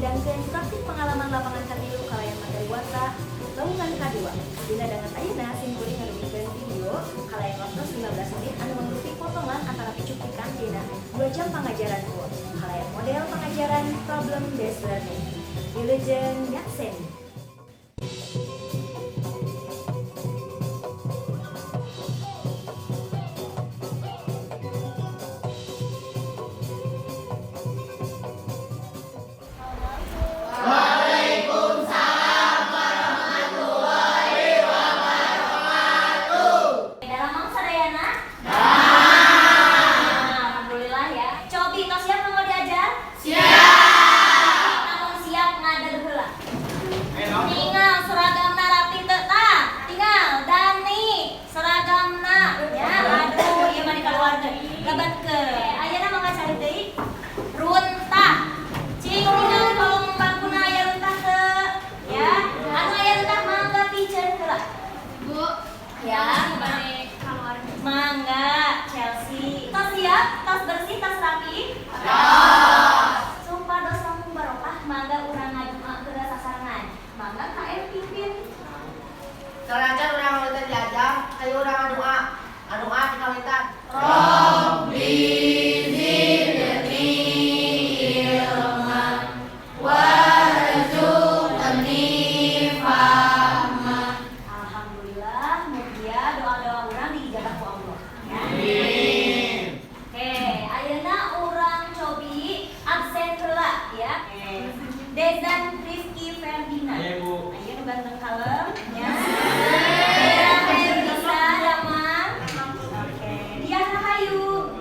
Nyidangkeun praktik pengalaman lapangan katilu kalayan materi warta lewungan kadua. Dina danget ayeuna simkuring ngadugikeun video kalayan waktu 15 menit anu mangrupi potongan antara cuplikan dina 2 jam pangajaran kuot kalayan model pengajaran problem based learning. Wilujeng nyakseni. Daramang sadayana? Alhamdulillah ya. Cobi, tos siap mau diajar? Siap. Namun siap ngadeg heula. Tinggal seragamna rapi teu tah? Tinggal Dani seragamna ya. Aduh, ieu mah dikaluarkeun. Lebetkeun. Ayeuna mangga cari deui. Runtah. Cing tinggal kolong bangkuna aya runtah teu? Ya. Anu aya runtah mangga piceun heula. Bu, Ya. balik keluar. Mangga, Chelsea. Tos siap? Tos bersih, tos rapi? Supados langkung barokah, mangga urang ngadoa heula sasarengan. Mangga KM pimpin. Sanajan urang ngawitan diajar, hayu urang ngadoa. Ngadoa dikawitan. Rabbi zidni ilman warzuqni fahma. Alhamdulillah, mugia doa-doa urang diijabah ku Allah. Ya. Oke, ayeuna urang cobi absen heula ya. Dezan Rifki Ferdinand. Iya, Bu. Ayo nu ganteng kalem ya. Dea Ferdisa Damang. Oke, Diah Rahayu.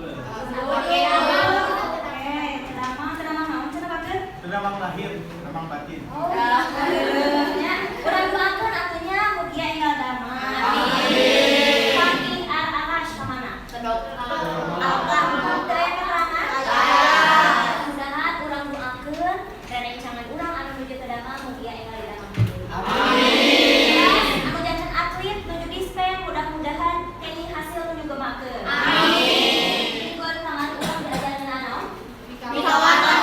Oke, oke, damang, damang naon cenah pakeun? Damang lahir, damang batin. Oh, nya. Urang doakeun atuh nya mugia enggal damang. Amin. Fatih Ar Arash ka mana? Allah, teu aya keterangan? Mudah-mudahan urang doakeun rerencangan urang anu nuju teu damang mugia enggal didamang. Amin. Anu janten atlet nuju dispen mudah-mudahan kenging hasil nuju gemakeun. Amin. Mingguan kamari urang diajarkeun naon? Mikawarta.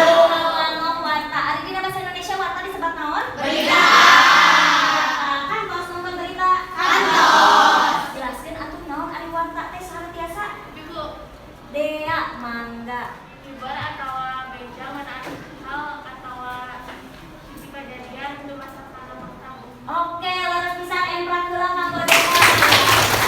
Mikawarta warta. Ari dina bahasa Indonesia warta disebut naon? Berita. Kantos nonton berita? Kantos. Jelaskeun atuh naon ari warta teh saha tiasa? Ibu, Dea mangga. Hibar atau beja mana hal atau sisi kejadian itu masa kana makta. Oke, leres pisan emprak heula kanggo Dea.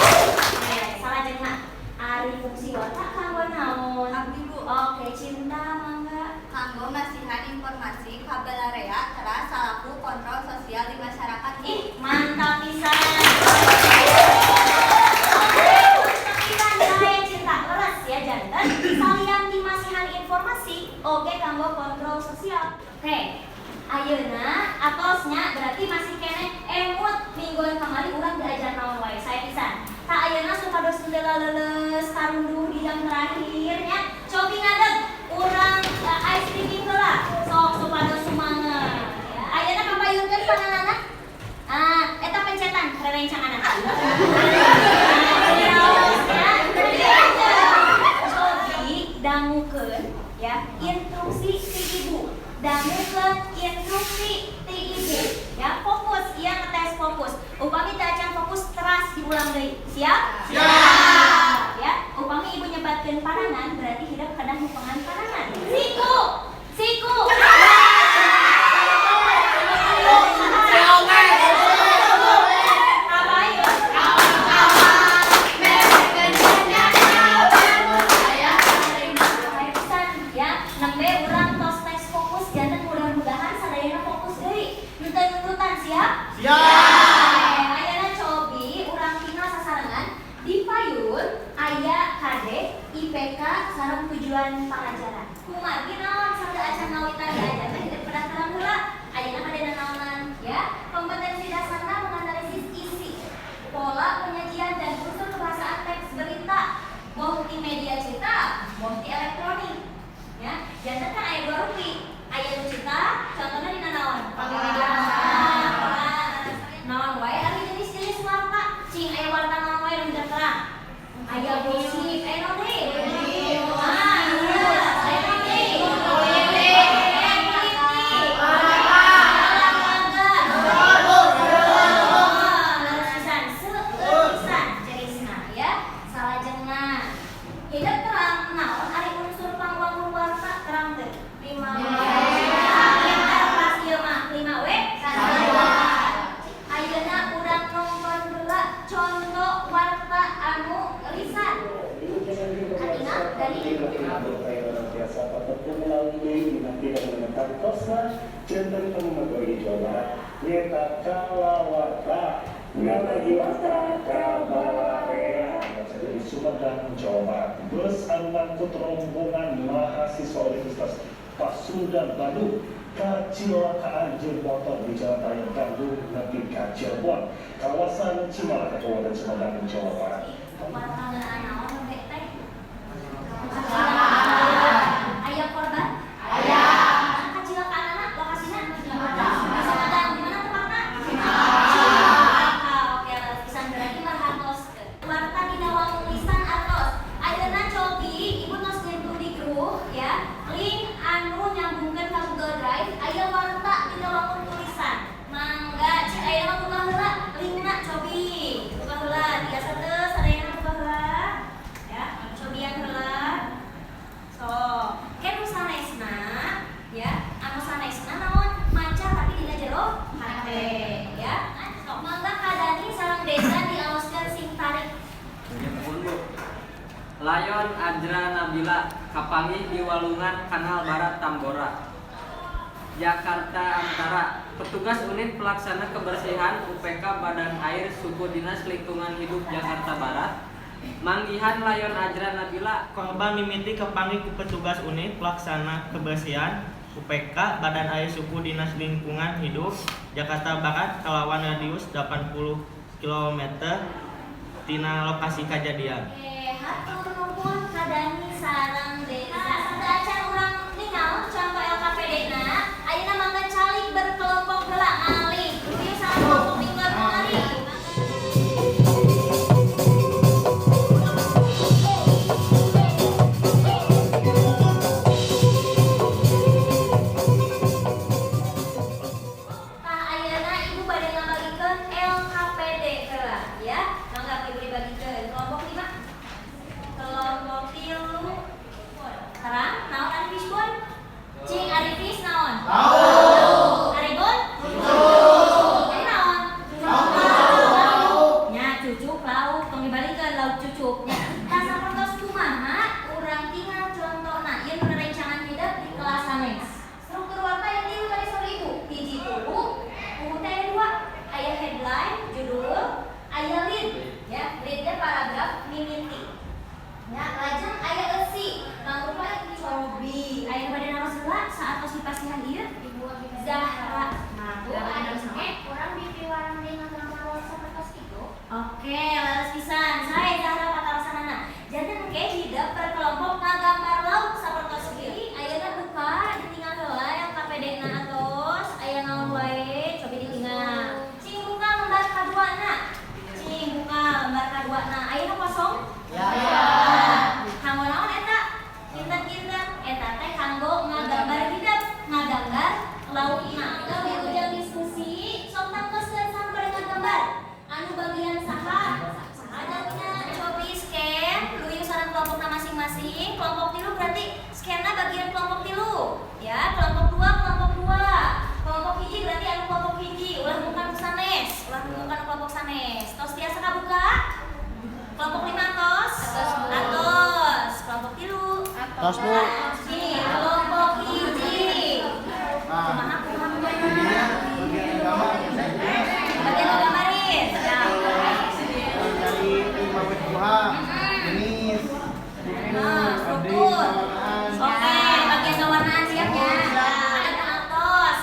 Oke, salajengna ari fungsi warta kanggo naon? Abdi, Bu. Oke, Cinta mangga. Kanggo masihan informasi ka balarea teras salaku kontrol sosial di masyarakat, Bu. Ih, mantap pisan. Oke, mantap pisan saya Cinta, leres ya janten. Salian ti masihan informasi, oke kanggo kontrol sosial. Oke. Ayeuna atosnya berarti masih keneh emut mingguan kamari urang diajar naon wae saya pisan. Tah, ayeuna supados teu leuleus tarunduh di jam terakhirnya, cobi ngadeg urang ice breaking heula. Sok supados sumanget ya. Ayeuna kapayunkeun pananana. Ah, eta pencetan rerencanganna. Ya. Cobi dangukeun ya instruksi ti ibu. Dangukeun instruksi ti ibu. Ya, fokus, ieu ngetes fokus. Upami teu acan fokus teras diulang deui. Siap? Siap. Ya, upami ibu nyebatkeun parangan berarti hidup kedah mupengan parangan. Siku. Siku. Apa ayo? Pisan ya, nembe urang tos tes fokus janten mudah-mudahan sadayana fokus deui. Henteu nurutan, siap? Siap. Oke, ayeuna cobi urang tinggal sasarengan di payun. Saterasna janten panu di Jawa Barat nyata kalawarta ngalagiwarta kabalarea di Sumedang, Jawa Barat. Bus anu ngangkut rombongan mahasiswa Universitas Pasundan Bandung kacilakaan jeung motor di Jalan Raya Bandung nepi ka Cirebon, kawasan Cimalaka, Kabupaten Sumedang, Jawa Barat. Aya korban? Aya. Kacilakaan anak lokasina? Di Sumedang. Di mana tepatna? Cimalaka. Oke, pisan berarti marhatos. Warta dina wangun lisan atos. Ayeuna cobi ibu tos nyentuh di grup ya. Link anu nyambungkeun ka Google Drive aya warta dina wangun tulisan. Mangga cik ayeuna mah buka heula linkna cobi. Buka heula tiasa teu sadayana buka heula. Ya, cobian heula. So, kan nu sanesna ya, anu sanesna naon maca tapi dina jero hate ya. Sok mangga kadani sareng desa dialoskeun sing tarik. Layon Ajra Nabila kapanggih di Walungan Kanal Barat Tambora, Jakarta Antara. Petugas Unit Pelaksana Kebersihan UPK Badan Air Suku Dinas Lingkungan Hidup Jakarta Barat manggihan Layon Ajra Nabila. Korban mimiti kapanggih ku petugas unit pelaksana kebersihan UPK Badan Air Suku Dinas Lingkungan Hidup Jakarta Barat kalawan radius 80 km tina lokasi kejadian. Oke, hatur nuhun kadani sareng desa. Sateuacan urang ningal contoh LKPD-na, ayeuna mangga calik berkelompok heula ngalih. Ieu sareng kelompok mingguan kamari. Tah ayeuna ibu bade ngabagikeun LKPD heula ya. Mangga ibu dibagikeun kelompok 5. Kelompok 3. Terang naon ari fishbone? Cing ari fish naon? Lauk. Ari bon? Cucuk. Jadi naon? Lauk. Nya cucuk lauk tong dibalikeun lauk cucuk nya. Tah sapertos kumaha urang tinggal contona ieu nu rerencangan hidup di kelas sanes. Struktur warta yang tilu tadi sore ibu. Hiji tulu, buku teh aya dua. Aya headline, judul, aya lead ya, lead teh paragraf mimiti. Ya, lajeng aya eusi, mangrupa cobi. Aya bade naros heula saat tos dipasihan ieu? Zahra. Nah, tuh aya naros heula. Urang dipiwarang deui ngagambar sapertos kitu. Oke, leres pisan. Sae Zahra patarosanana. Janten engke hidep per kelompok ngagambar lauk sapertos kieu. Ayeuna buka ditinggal heula LKPD-na atos aya naon wae cobi ditinggal. Cing buka lembar kaduana. Cing buka lembar kaduana. Ayeuna kosong? Ya. Kanggo naon eta? Kinten-kinten eta teh kanggo ngagambar hidep, ngagambar laukna. Gawe ujang diskusi, sok tangkoskeun saha bade ngagambar. Anu bagian saha? Saha namina? Cobi scan, luyu sareng kelompokna masing-masing. Kelompok 3 berarti scanna bagian kelompok 3. Ya, kelompok 2, kelompok 2. Kelompok 1 berarti anu kelompok 1, ulah mungkan nu sanes, ulah mungkan kelompok sanes. Tos tiasa kabuka? Kelompok 5 atos? Atos. Kelompok 3. Tos, Bu. Nih, kelompok 1. Nah, Kumaha kumaha kumaha. bagian gambar Bagian ngagambarin. Ya. dari lima WH, jenis, Nah, struktur, struktur. pewarnaan. Oke, bagian pewarnaan siap ya. Ada atos.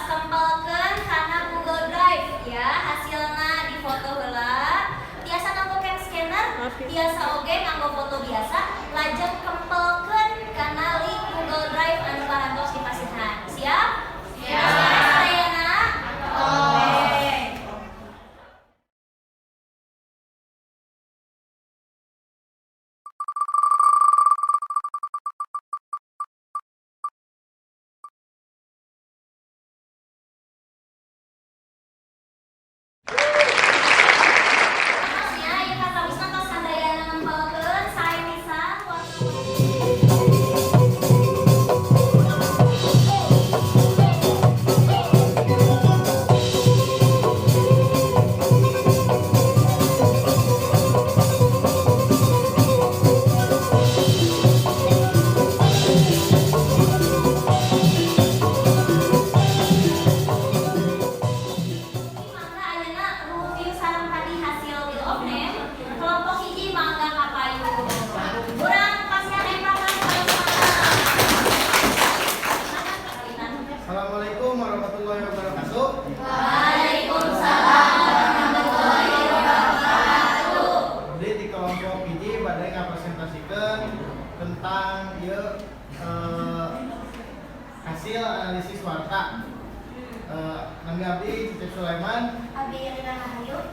Nami abdi Cecep Sulaiman. Abi Rina Rahayu.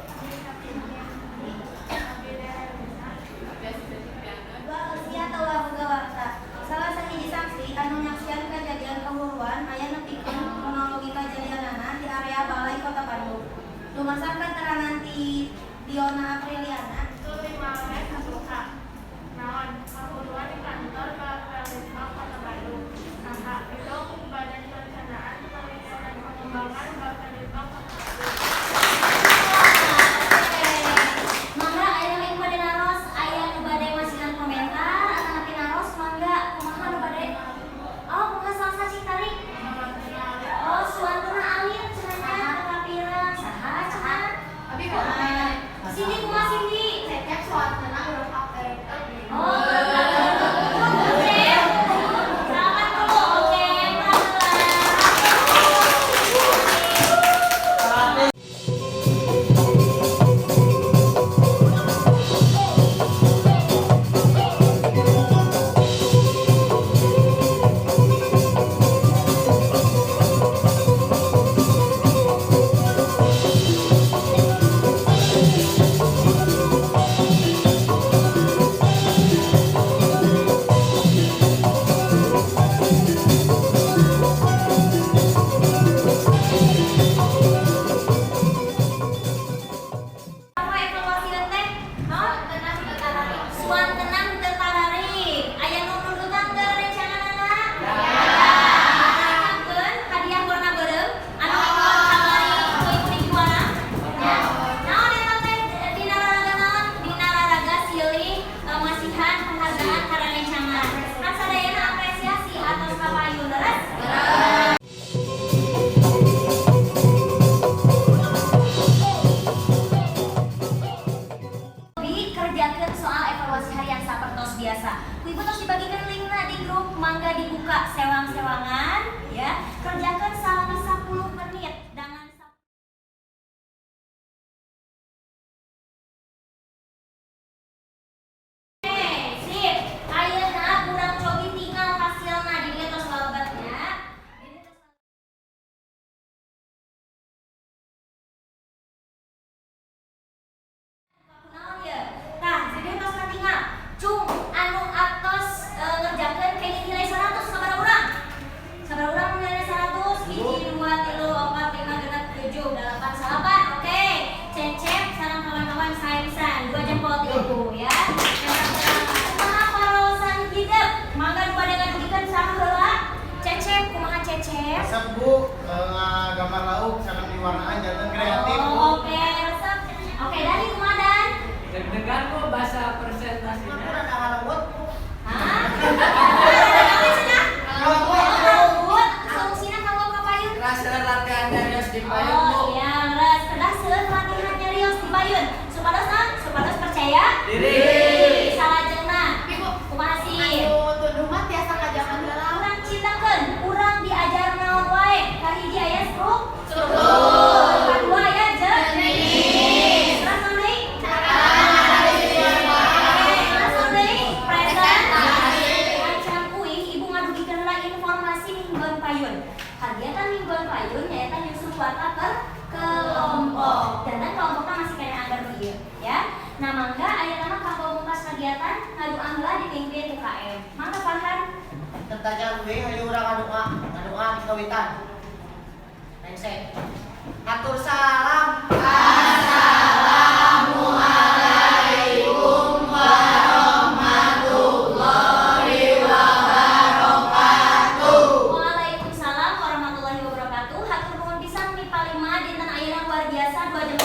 Dua usia atau boga warta. Salah sahiji saksi anu nyaksian kejadian kahuruan aya nepikeun kronologi kajadianana di area Balai Kota Bandung. Dumasar keterangan ti Diona Apriliana. Itu 5W1H. Naon, kahuruan di kantor Bapelitbang Kota Bandung. Saha, Gedung Badan Perencanaan Penelitian dan Pengembangan Bapelitbang Kota Bandung. Mangga aya nu bade naros, aya nu bade masihan komentar atanapi naros mangga kumaha nu bade? Oh, kumaha salsa cing tarik? Oh, suantuna alit cenah nya teu kapireng. Saha cenah? Abi kumaha? Cindy kumaha Cindy? Cecep suantuna huruf A Oh, Cecep. Salaman dulu. Oke, pelan-pelan. Apa evaluasi teh? Naon? Suantenang teu tararik. Aya nu nundutan teu rencanganana? Aya. Hadiah warna beureum anu kamari ku ibu juara. Ya. Naon eta teh dina raraga naon? Dina raraga silih masihan penghargaan ka rencangan. Kan sadayana apresiasi atos kapayun leres? Dikerjakeun soal evaluasi harian sapertos biasa. Ku ibu tos dibagikan linkna di grup, mangga dibuka sewang-sewangan ya. Kerjakan selama 10 menit dengan Oke, sip. Ayeuna urang cobi tinggal hasilna di dieu tos balebetnya. Di dieu tos. Kunaon ye? Tah, jadi tos katingal. Cung anu atos ngerjakeun kenging nilai 100 sabaraha urang? Sabaraha urang nilai 100? 1 2 3 4 5 6 7 8 9. Oke. Cecep sareng kawan-kawan sae pisan. 2 jempol ti ibu ya. Kumaha paraosan hidep? Mangga nu bade ngadugikeun saha heula? Cecep, kumaha Cecep? Resep Bu, gambar lauk sareng diwarnaan janten kreatif Bu. Oh, oke, resep. Oke, Dani kumaha Dan? Deg-degan Bu bahasa presentasinya. Aku rada ngalewet Bu. Hah? Rada cenah? Ngalewet. Solusina kanggo kapayun? Rasa latihan nyarios di payun Bu. Oh iya, leres. Kedah seueur latihan nyarios di payun. Supados naon? Supados percaya diri. Salajengna. Ibu, Kumaha sih? anu tunduh mah tiasa kajaman heula. Urang cintakeun, urang diajar naon wae. Kahiji aya struktur. Kadua aya jenis. Terus naon deui? Oke, terus naon deui? Presentasi. Acan uing ibu ngadugikeun heula informasi mingguan payun. Kagiatan mingguan payun nyaeta nyusun warta per kelompok. Janten kelompokna masih keneh anggar nu ieu ya. Nah, mangga ayeuna mah kanggo mungkas kegiatan ngadoa heula dipimpin UKM. Mangga Farhan. Tertajan we hayu urang ngadoa, ngadoa di kawitan. Rengse. Hatur salam. Assalamualaikum warahmatullahi wabarakatuh. Waalaikumsalam warahmatullahi wabarakatuh. Hatur nuhun pisan mipalima dinten ayeuna luar biasa 2 jam.